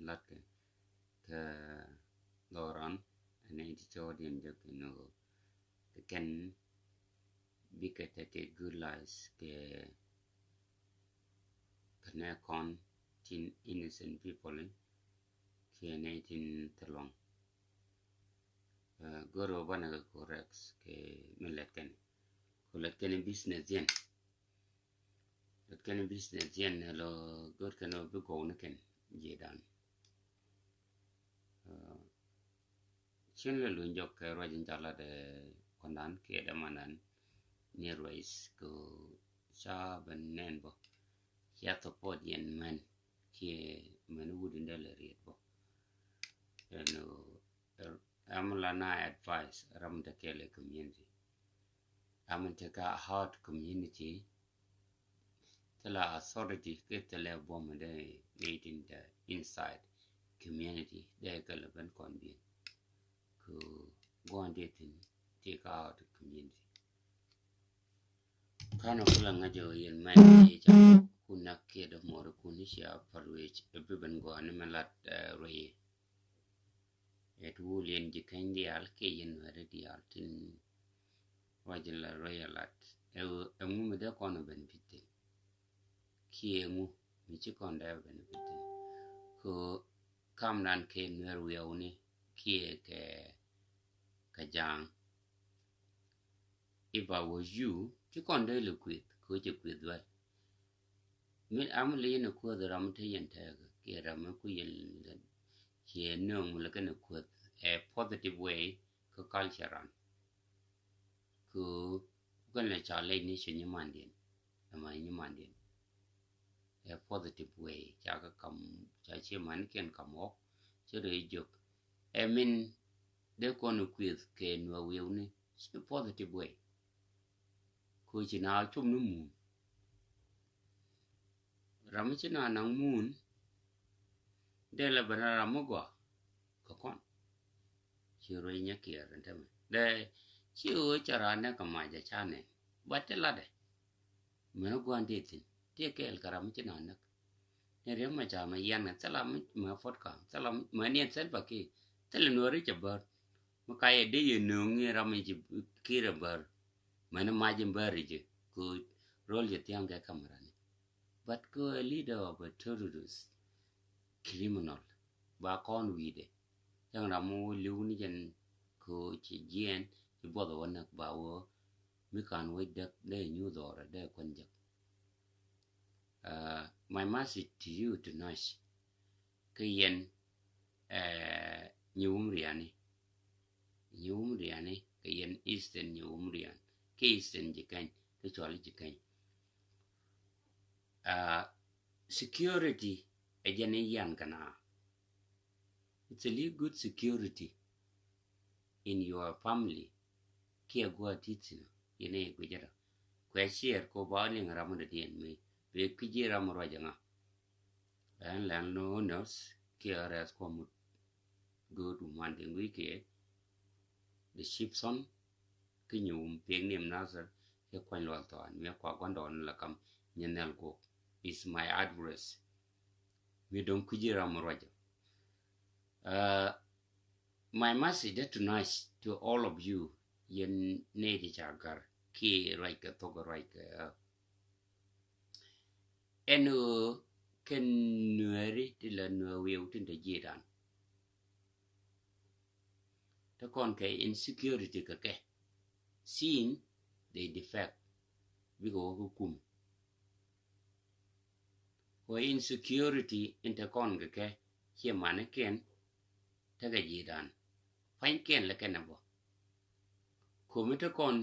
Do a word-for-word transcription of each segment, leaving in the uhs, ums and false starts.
lat kɛ kɛ dhɔran ɛn nɛy ti cɔɔdiɛn jɛ kɛ ni ɣöö kɛ kɛn bikɛ tɛ tɛ good lies kɛ kɛ nɛ kɔn tin innocent people kiɛ nɛy tin thilɔŋ. Go̱r ɣöö banɛ kɛ correct kɛ mi lɛt kɛn kɛ lɛt kɛn business yɛn. Lɛt kɛn business yɛn ɛ lɔ go̱r kɛn ɣöö bi gɔw ni kɛn ji̱dan. Cin lɛ luny jɔk kɛ ruac in ca lat ɛ kɔndan kiɛ dämandan ni ruac kɛ ca ben nɛn bɔ. Cia support yɛn män kiɛ män wut in dee lɛ riet bɔ. Ɛn ɣöö ram la na advice ram in te kɛɛl ɛ community. Ram in te ka hard community. Thilɛ authority kiɛ thilɛ buɔ̱m in dee nɛy tin te inside community dee kɛ lɛ ben kɔn bi̱i̱n. Kɛ gua̱n dee thi̱n ti ka hard community. Kanɛ kulɛ ŋäc ɛ yɛn mɛn ti ca kun nak kiɛ dee mɔri kun cia pal wec ɛ bi ben gɔaa ni mɛ lat ruac. Ɛ ti wul yɛn ji̱ keny diaal kiɛ yɛn nuɛri diaal tin ruac in la ruac a lat. Ɛ ŋu mi dee kɔn a ben pi̱thin kiɛ ŋu mi ci kɔn dee ben pi̱thin. Kɛ kamdan kɛ nuɛr wiɛwni kiɛ kɛ kɛ ja̱a̱ŋ. If I was you, ci kɔn dee lɛ kueth kɛ cɛ kueth dual. Mi am li yɛn kueth ram te yɛn tɛɛk kiɛ ram mi ku yɛn ciɛ nööŋ mi lɛ kɛn kueth ɛ positive way kɛ culture ran. Kɛ kɛn lɛ ca lɛy ni cɛ nyimandiɛn ɛma nyimandiɛn. Ɛ positive way ca kɛ kam ca ciɛ manikiɛn kam ɣɔk cɛ rɛ jiök. Ɛ min dee kɔn kueth kɛ nuɛ wiɛwni ci positive way. Kɛ ci na cum ni muun. Ram mi ci na naŋ muun dee lɛ ben ram mi gɔaa kɛ kɔn. Ci ruec nyɛ kiɛɛr in tämɛ dee ci ɣöö ca raan nɛ kɛ mac a ca nɛn. Bat ti latdɛ. Mɛn gua̱n ti thi̱n ti kɛɛl kɛ ram mi ci na näk. Ni riɛm mɛ ca mɛ yian kɛ thilɛ mɛ fot ka thilɛ mɛ niɛn thil pa ki thilɛ nuɔri cɛ bär. Mi ka yɛ dee yɛ nööŋ ni ram mi ci ki̱i̱r ɛ bär. Mɛn mac in bär i̱ jɛ kɛ ro̱l jɛ thia̱ŋ kɛ kamarani. But kɛ a leader of a terrorist criminal ba kɔn wi̱i̱dɛ. Cäŋ ram mi wä li̱w ni jɛn kɛ ci jiɛɛn ci buɔth wä näk ba wä mi kan wec däk dee nyuuth ɔɔrɛ dee kuän jek. My message to you tonight kɛ yɛn nyi wum riani. Nyi wum riani kɛ yɛn Eastern nyi wum rian kɛ Eastern ji̱ kɛny kɛ cuali ji̱ kɛny. Security ɛ jɛn i̱ yan kɛ na. It's a li good security in your family. Kiɛ gua̱a̱ ti thi̱n yɛn i̱ guic rɔ kuɛ ciɛɛr kɛ ba liŋ ram dɔ̱diɛn mi bɛ kui̱ci ram ruac ŋa. Ɛn lɛn ni owners kiɛ rɛth kuɔ mut. Go̱o̱t wum an kɛ ŋui̱ kiɛ the Shipson. Kä nyi wum piɛk ni Nasir kɛ kuany lual thɔan mi kua guandɔɔn la kam nyi nɛl guɔk. Is my address. Mi dɔ̱ŋ kui̱ci ram ruac. My message tonight to all of you yɛn nɛy ti ca gar ki ruac kɛ thok ruac kɛ ɛn ɣöö kɛn nuääri ti la nuäär wi̱i̱w tin te ji̱ dan. Te kɔn kɛ insecurity kɛ kɛ sin they defect bikɛ wä kä kum. Kɔ insecurity in te kɔn kɛ kɛ ciɛ manikiɛn tekɛ ji̱ dan. Pa̱nykiɛn lɛ kɛn ɛ bɔ komi te kɔn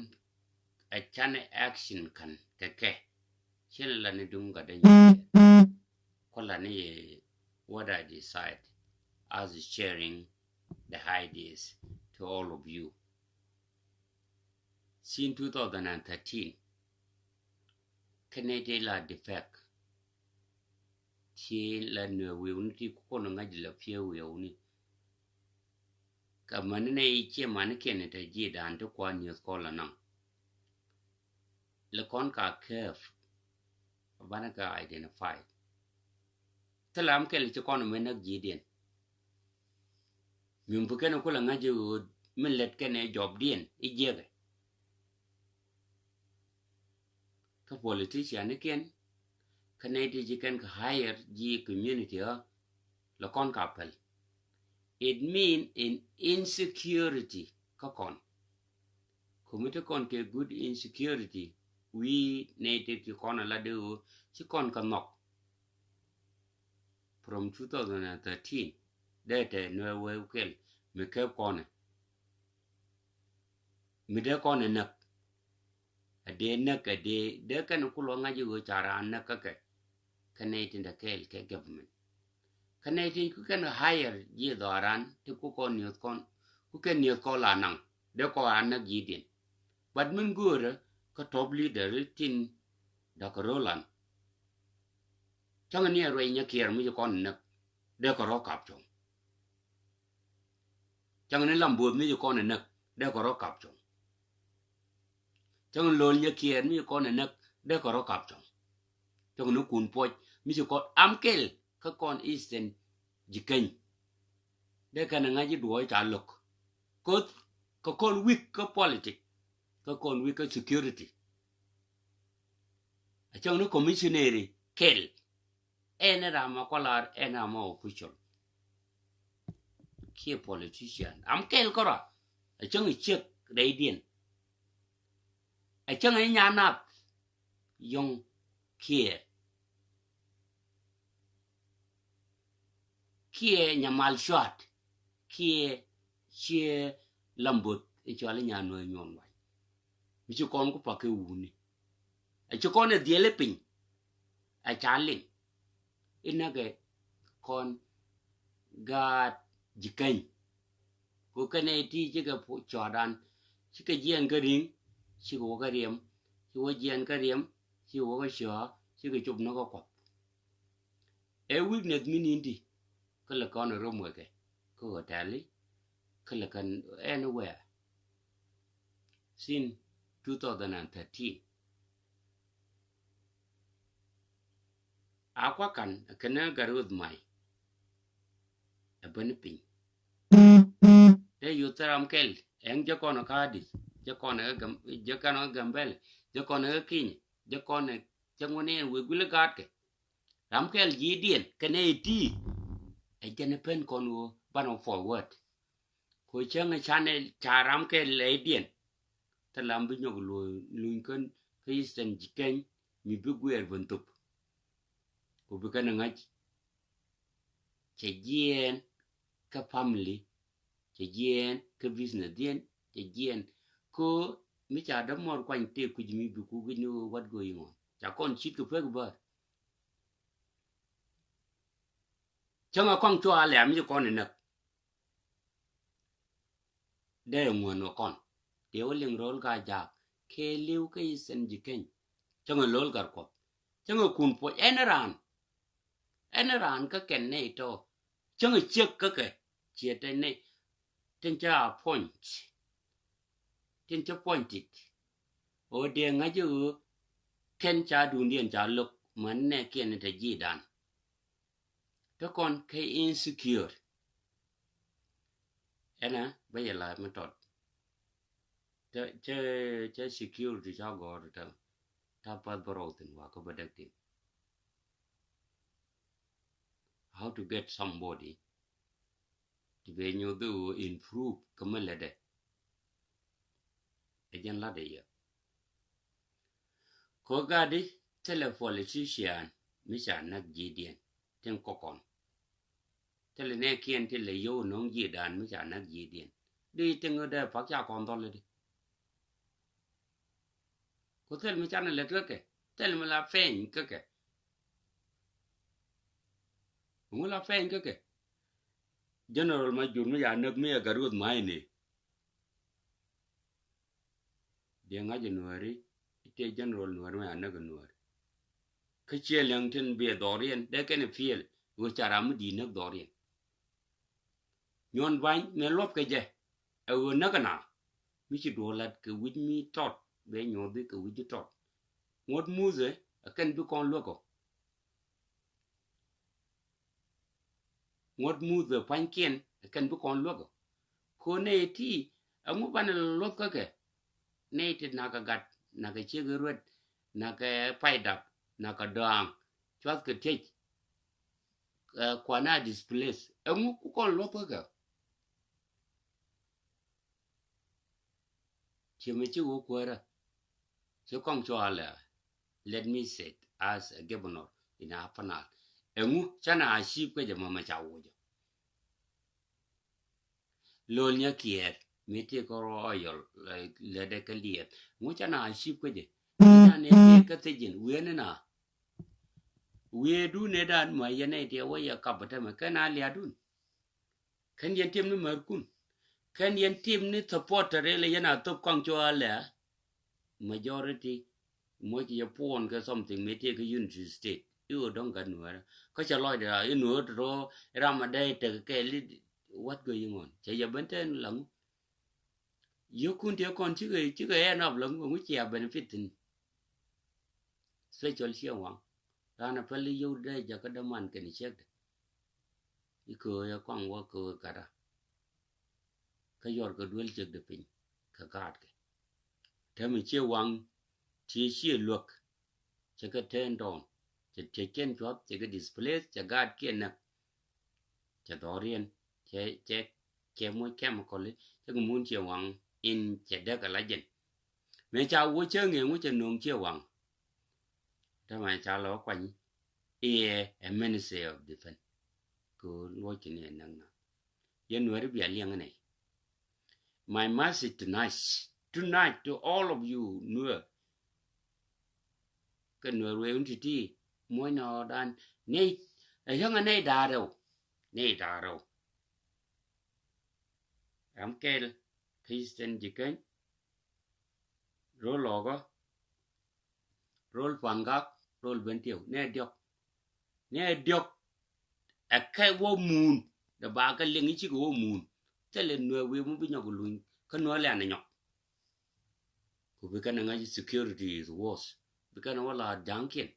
a canɛ action kan kɛ kɛ. Cin la ni duŋ gat dee nyuɔth kɔ la ni yɛ what I decide as sharing the ideas to all of you. Since two thousand and thirteen kɛnɛ dee la defect. Ci la nuɛ wi̱i̱wni ti kukun ŋa̱c la piɛ wi̱i̱wni. Ka mani nɛ i̱ ciɛ mani kiɛn ite ji̱ dan ti kuan nyuth kɔl anɔŋ. Lɛ kɔn ka curve banɛ ka identify. Thilɛ am kɛl ci kɔn mɛ näk ji̱diɛn. Min bi kɛn kulɛ ŋa̱c i̱ ɣöö min lät kɛn ɛ jɔpdiɛn i̱ jiɛkɛ. Kä politician ikiɛn kä nɛy ti ji̱ kɛn kɛ hire ji̱ community ɣä lɛ kɔn ka päl. It mean in insecurity kä kɔn. Komi ti kɔn kɛ good insecurity wi̱i̱ nɛy ti ti kɔn ala dee ɣöö ci kɔn kɛ nhɔk. From two thousand and thirteen dee tɛ nuɛ wee kɛl mi kɛp kɔnɛ. Mi dee kɔnɛ näk. A dee näk a dee dee kɛn kulɔ ŋa̱c i̱ ɣöö ca raan näk kä kɛ. Kä nɛy tin dee kɛɛl kɛ government. Kä nɛy tin ku kɛn hire ji̱ dhɔaran ti ku kɔn niöth kɔn ku kɛn niöth kɔn la naŋ dee kɔn a näk ji̱ diɛn. But min göörä kä top leader tin da̱k rolan. Cäŋ ni a ruɛy nyɛ kiɛɛr mi ci kɔn näk dee kɛ rɔ kap cɔŋ. Cäŋ ni lam bo̱o̱th mi ci kɔn ɛ näk dee kɛ rɔ kap cɔŋ. Cäŋ ni lo̱l nyɛ kiɛɛr mi ci kɔn ɛ näk dee kɛ rɔ kap cɔŋ. Cäŋ ni kun puɔc mi ci kɔn am kɛl kä kɔn Eastern ji̱ keny. Dee kɛn ɛ ŋa̱c i̱ duɔɔc ca lo̱k. Koth kä kɔn weak kä politic kä kɔn weak kä security. A cäŋ ni commissionary kɛl. Ɛn ɛ ram a kɔlar ɛn ram a official. Kiɛ politician am kɛl kärɔa. A cäŋ i̱ ciek rɛydiɛn. A cäŋ i̱ nyan nath yɔ̱ŋ kiɛ kiɛ nyamal cuat kiɛ ciɛ lambot i̱ cual i̱ nyan nuɔ̱ɔ̱c nyuɔn wac. Mi ci kɔn ku pak kɛ wuni. A ci kɔn ɛ dhiel i̱ piny. A ca liŋ. Inɛ kɛ kɔn gaat ji̱ keny. Ku kɛnɛ ti cikɛ cɔɔdan cikɛ jiɛn kä ri̱ŋ. Cikɛ wä kä riɛm ci wä jiɛn kä riɛm. Cikɛ wä kä cɔɔ cikɛ cop ni kä kuɔth. Ɛ weakness mi ni̱n ti kä lɛ kɔn ɛ rom wekɛ kä hotel i̱ kä lɛ kɛn anywhere. Since two thousand and thirteen. A kuakan kɛnɛ gat ruth may. Ɛ bäni piny. Dee yuth thil ram kɛl ɛŋ jɛ kɔn kä Adith jɛ kɔn kä Gambɛl jɛ kɔn kä Kiny jɛ kɔn kä cäŋ wä ni ɛn wek guil ɛ gaatkɛ. Ram kɛl ji̱ diɛn kɛnɛ iti. Ɛ jɛn ɛ pen kɔn wä banɛ forward. Ko cäŋ ɛ canɛ ca ram kɛl ɛ diɛn. Thil ram bi nyɔk luny kän kä Eastern ji̱ keny mi bi guɛɛr ben thop. Ko bi kɛn ɛ ŋa̱c. Cɛ jiɛɛn kä family. Cɛ jiɛɛn kä business diɛn cɛ jiɛɛn. Ko mi ca dämuɔr kuany tëë kui̱c mi bi ku guic ni ɣöö what going on ca kɔn cit kɛ pek bäär. Cäŋ a kɔŋ cua lɛ̈m ci kɔn inäk. Dee ŋuän wä kɔn dee wä liŋ ro̱l ka jaak kɛ li̱w kä Eastern ji̱ keny. Cäŋ a lo̱l gat kuɔth cäŋ a kun puɔc ɛn raan. Ɛn raan kä kɛn nɛy tɔ cäŋ a ciek kä kɛ ciɛ te nɛy. Tin cä appoint tin cä puɔ̱ny tit. Ɣöö dee ŋa̱c ɣöö kɛn ca duundiɛn ca lo̱k män nɛ kiɛn te ji̱dan. Te kɔn kɛ insecure. Ɛnɛ bä yɛ la̱a̱t mi tɔt. Cä cä cä security ca gɔ̱r te. Ta path bä rɔw thin wa kä bä däk thin. How to get somebody ti bɛ nyoth i̱ ɣöö improve kä mi lätdɛ. Ɛ jɛn latdɛ yɛ. Kɔ gatdi thilɛ politician mi ca näk ji̱diɛn tin kɔkɔn. Thilɛ nɛ kiɛn thilɛ yio̱w no̱o̱ŋ ji̱dan mi ca näk ji̱diɛn. Di tin ɣä dee pak ca kɔn dhɔl di. Ku thil mi canɛ lät kä kɛ thil mi la pɛny kä kɛ. Ŋu la pɛny kä kɛ. General ma jur mi ya näk mi ya gat ruoth ma ini. Diɛ ŋa̱c nuääri i̱ tëë general nuääri mi ya näk nuääri. Kä ciɛ liɛŋ tin biɛ dhɔriɛn dee kɛn i̱ piɛl ɣöö ca ram mi di̱i̱t näk dhɔriɛn. Nyuɔn bany mɛ luɔp kɛ jɛ ɛ ɣöö näk ɛna mi ci duɔl lat kɛ wi̱c mi tɔt bɛ nyuɔthi kɛ wi̱c mi tɔt. Ŋuɔ̱t muthɛ ɛ kɛn bi kɔn luäk ɔ. Ŋuɔ̱t muthɛ pua̱nykiɛn ɛ kɛn bi kɔn luäk ɔ. Ko nɛy ti, ɛŋu banɛ luɔth kä kɛ? Nɛy ti nakɛ gat, nakɛ ciek ruet, nakɛ pay dap, nakɛ dɔaŋ, cuath kɛ tiec, kuana displace. Ɛŋu ku kɔn luɔth kä kɛ? Ciɛ mi ci wä kuäärä. Ci kɔŋ cɔalɛ, let me say it as a governor in Upper Nile. Ɛŋu canɛ achieve kä jɛ mɔmɛ ca wucä? Lol nyɛ kiɛɛr mi ti kä royal lɛ dɛ kä liɛth. Ŋu canɛ achieve kä jɛ? Canɛ ti kä thijin wieni na. Wiee du ne dan ma yɛn nɛ ti wä yɛ kap bä tämɛ kɛn a liadun. Kɛn yɛn tim ni märkun. Kɛn yɛn tim ni supporter ilɛ yɛn a thop kɔŋ cua lɛ. Majority muɔc yɛ puɔn kɛ something mi ti kɛ Unity State. Iwä dɔŋ gat nuɛrä kä cɛ lɔcdɛ inuɔt rɔ. Ram a dee tek kɛ lit. What going on? Cɛ yɛ ben tɛn laŋu. Yokun ti kɔn cikɛ cikɛ end up laŋu ŋu cia benefit thin. Special ciɛ waŋ. Raan a päl i̱ yio̱w dee jakä däman kɛn i̱ ciekdɛ. I̱ köö yɛ kɔaŋ wä köö kɛ kata. Kä yɔr kɛ duel ciekdɛ piny kɛ kaatkɛ. Täämɛ ciɛ waŋ ciɛ ciɛ luäk. Cɛ kɛ tɛn tɔɔn cɛ tiec kɛn cuɔth cɛ kɛ displace cɛ gaatkiɛn näk. Cɛ dhɔriɛn cɛ cɛ cɛ moc chemically cɛ kɛ mun ciɛ waŋ in cɛ däk ala jɛn. Mëë ca wuɔ cä ŋeŋu cɛ no̱o̱ŋ ciɛ waŋ. Täämɛ ca lɔ kuany iɛ ɛ Ministry of Defense. Kɛ luɔc kini ɛ näk na yɛ nuɛri bia liɛŋ nɛy. My message tonight, tonight to all of you Nuer. Kɛ Nuer wee wun ti̱ti̱ muɔ̱cnɔ dan nɛy ɛ yäŋä nɛy da̱a̱r rɛw. Nɛy da̱a̱r rɛw. Ram kɛl Christian Jikäny. Rol Lɔkä. Rol Pankak. Rol Bentiu. Nɛ diɔk. Nɛ diɔk. Ɛ kɛ wä muun. Dɛ ba kɛ liŋ i̱ cikɛ wä muun. Thilɛ Nuer wi̱i̱ mu bi nyɔk luny kä Nuer lɛn ɛ nyɔk. Ku bi kɛn ɛ ŋa̱c security is worse. Bi kɛn ɛ wä la ja̱ŋkiɛn.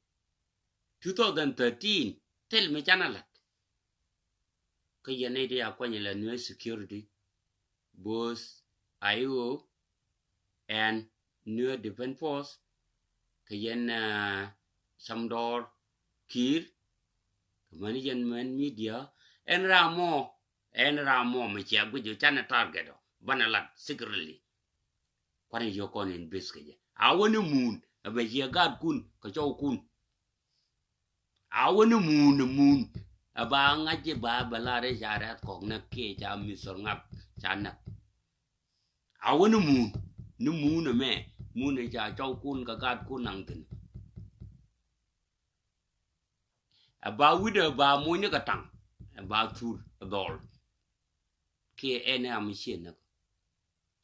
Two thousand thirteen thil mi canɛ la̱t. Kä yɛn nɛy ti a kuany ilɛ Nuer security, both I O and Nuer Defense Force, kɛ yɛn Cam Dɔɔr Kiir, kɛ mɛn yɛn mɛn media. Ɛn ram mɔ, ɛn ram mɔ mi cia guic ɔ canɛ target ɔ banɛ lat secretly. Kuanɛ yio̱k kɔn in base kɛ jɛ a wä ni muun ɛ bɛ ciɛ gaatkun kɛ cɔwkun. A wä ni muun ɛ muun ɛ ba ŋa̱c i̱ ba bɛ lar i̱ ca rɛ̈th kɔk näk kiɛ ca mithor ŋak ca näk. A wä ni muun ni muun ɛmɛ muun ɛ ca cɔwkun kɛ gaatkun naŋ thi̱n. Ɛ ba wi̱cdɛ ba muɔ̱nyni kɛ taŋ ɛ ba thur ɛ dhɔl. Kiɛ ɛn ɛ am i̱ ciɛ näk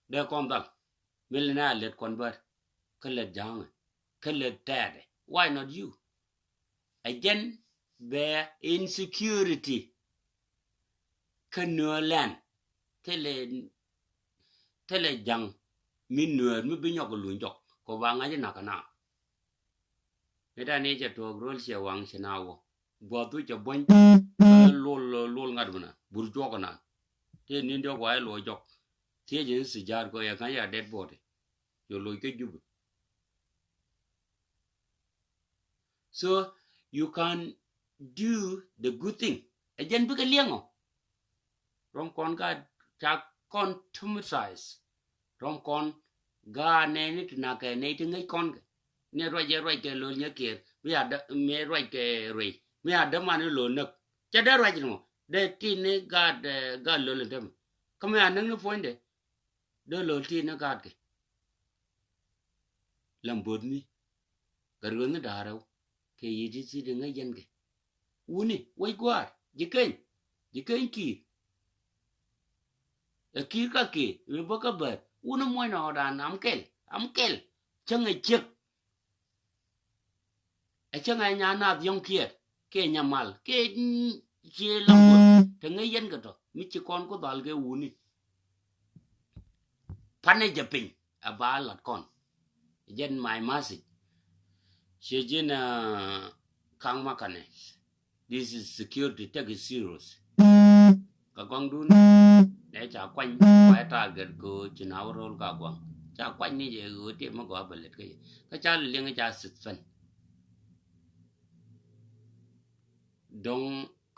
dee kɔn dhal. Mil ni a lät kɔn bär kä lät ja̱a̱ŋɛ kä lät tɛɛdɛ. Why not you? Ɛ jɛn bɛ insecurity kä Nuer land. Thilɛ thilɛ ja̱ŋ mi Nuer mi bi nyɔk luny jɔk kɛ ba ŋa̱c inak kɛ na. Mi dan i̱ cɛ tuɔɔk rol ciɛ waŋ ci na wä. Gua̱th wi̱c cɛ buɔ̱ny. Luɔl luɔl ŋa̱t mi na bur juɔk kɛ na. Ti ni̱n diɔk wa i̱ luɔc jɔk. Thiec in si ja̱a̱r kɛ yɛ ŋa̱c ya dead body. Yɛ loc kä Jubɛ. So you can do the good thing. Ɛ jɛn bikɛ liɛŋɔ. Rɔm kɔn gaat ca kɔn traumatize. Rɔm kɔn gaat nɛy ni ti nakɛ nɛy ti ŋäc kɔn kɛ. Ni ruac yɛ ruac kɛ lo̱l nyɛ kiɛɛr mi a dä mi ruac kɛ ruec mi a dä man ni lo̱l näk. Cɛ dee ruac ni mɔ dee ti ni gaat gaat lo̱l in tämɛ. Kä mi a näk ni puɔ̱nydɛ. Dee lo̱l ti ni gaat kɛ. Lam bo̱o̱thni kɛ rueethni da̱a̱r rɛw kɛ yi̱ ti ti di ŋäc yɛn kɛ. Wuni wec gua̱a̱r ji̱ keny ji̱ keny ki̱i̱r. Ɛ ki̱i̱r ka ki̱i̱r ɛ bä kä bäär wuni muɔ̱c nɔ ɔɔdan am kɛl am kɛl. Cäŋ ɛ ciek. Ɛ cäŋ ɛ nya naath yɔ̱ŋ kiɛɛr kiɛ nya mal kiɛ cie lam bo̱o̱th te ŋäc yɛn kɛ tɔ mi ci kɔn ku dhal kɛ wuni. Panɛ jɛ piny ɛ ba lat kɔn. Jɛn my message. Ciɛ ji̱n kaŋ makanɛ. This is security, take it serious. Kɛ gɔŋdun nɛ ca kuany, kuay target kɛ ɣöö ci na wä ro̱l ka guaŋ. Ca kuany ni jɛ ɣöö tiɛm mi gɔaa bɛ lät kä yɛ. Kä ca liŋ ca suspend. Dɔ̱ŋ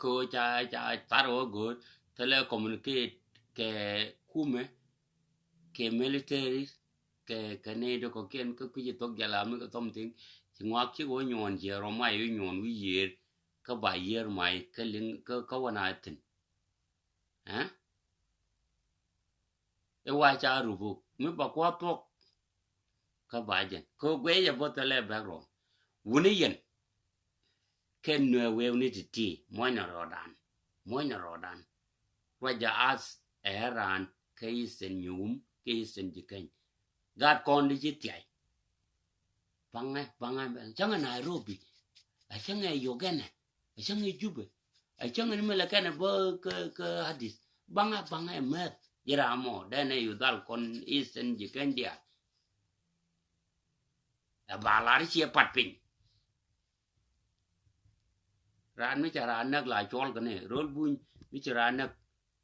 kɛ ɣöö ca, ca thar wä go̱o̱r thilɛ communicate kɛ kumɛ, kɛ military, kɛ, kɛ nɛy ti kɔ̱kiɛn kä kui̱ci thok jɛ la mi kɛ thom thi̱n. Ci ŋuak cik wä nyuɔ̱ɔ̱n ciɛ rɔm may wä nyuɔ̱ɔ̱n wi̱i̱ yiëër. Kä ba yiëër may kä liŋ kä, kä wä na thi̱n. Ɛ? Ɛ wa ca rupuk mi ba kua̱ thuɔ̱k. Kä ba jɛn kä guɛy jɛ bä thilɛ background. Wuni yɛn. Kɛ nuɛ wewni ti̱ti̱ muɔ̱cnɛ rɔɔdan. Muɔ̱cnɛ rɔɔdan. Ruacɛ ath ɛ raan kä Eastern Nyuum kä Eastern Jikɛny. Gat kɔn di ci thiay. Baŋɛ, baŋɛ, cäŋɛ Nairobi. A cäŋɛ Uganda. A cäŋɛ Juba. A cäŋɛ ni mi lɛ kɛnɛ bä kä, kä Addis. Baŋɛ, baŋɛ mɛth. Ji̱ ram mɔ dɛn ɛ yu dhal kɔn Eastern Jikɛny diaal. Ɛ ba lar ciɛ pat piny. Raan mi ca raan näk la cuɔl kɛ ni ro̱l buny mi ci raan näk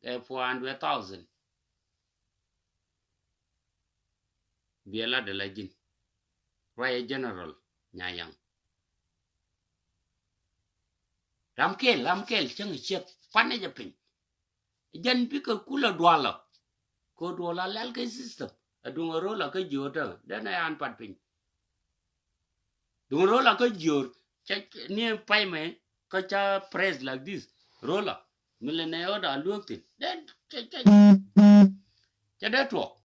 ɛ four hundred thousand. Biɛ la de la ji̱n. Ruacɛ general Nyayaŋ. Ram kɛl, ram kɛl cäŋ ciɛk panɛ jɛ piny. Jɛn bikɛ kulɛ dualɔ. Kɛ duɔl a lɛl kɛ system. A duŋ a ro̱l a kä jiöör tä. Dɛn a yan pat piny. Duŋ ro̱l a kä jiöör. Cɛ ni pay mɛ kä ca press like this. Ro̱l a. Mi lɛ nɛ ɣöö da luek thin. Dɛn cɛ, cɛ, cɛ dee tuɔk.